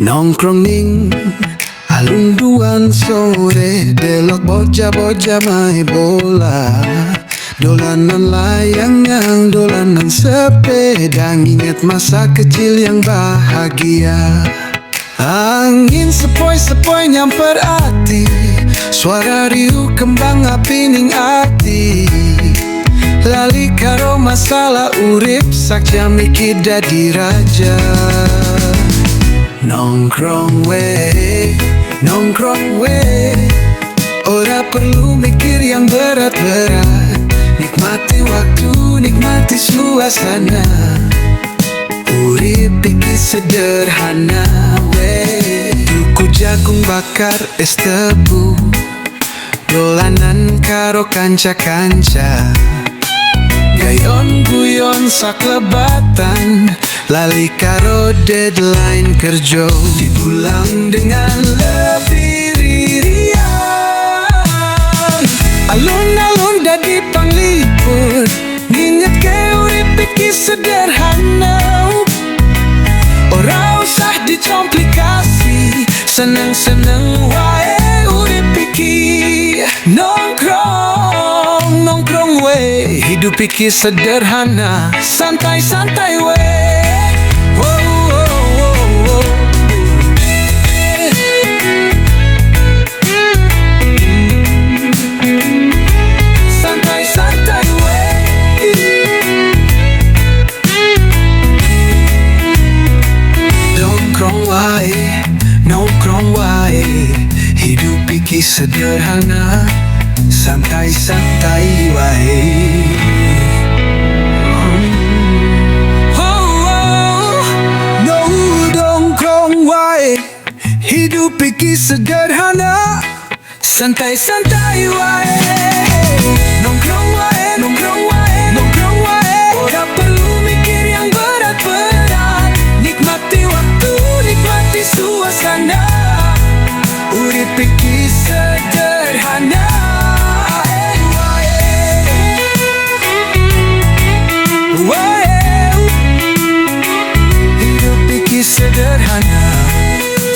Nongkrong ning alunduan sore, delok bocah-bocah main bola, dolanan layangan, dolanan sepeda, nginget masa kecil yang bahagia. Angin sepoi-sepoi nyamper ati, suara riuh kembang api ning ati. Lali karo masalah, urip sak jam iki dadi raja. Nongkrong we, nongkrong we. Ora perlu mikir yang berat-berat. Nikmati waktu, nikmati suasana. Urip iki sederhana we. Tuku jagung bakar, es tebu, dolanan karo kanca-kanca. Gayon guyon saklebatan, lali karo deadline kerja. Dipulang dengan lebih ririan. Alun-alun dadi panglipur, ngingetke urip iki sederhana. Ora usah dikomplikasi, seneng-seneng wae urip iki. Nongkrong, nongkrong we. Hidup iki sederhana, santai-santai we. Wow. Santai-santai we. Nongkrong wae, nongkrong wae. Hidup iki sederhana, santai-santai wae. Oh, no, nongkrong wae. Hidup iki sederhana, santai-santai wae. Nongkrong wae, nongkrong wae, nongkrong wae. Ora perlu mikir yang berat-berat. Nikmati waktu, nikmati suasana. Urip iki sederhana. Wae. Wae. Hidup iki sederhana,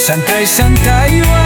santai-santai wae.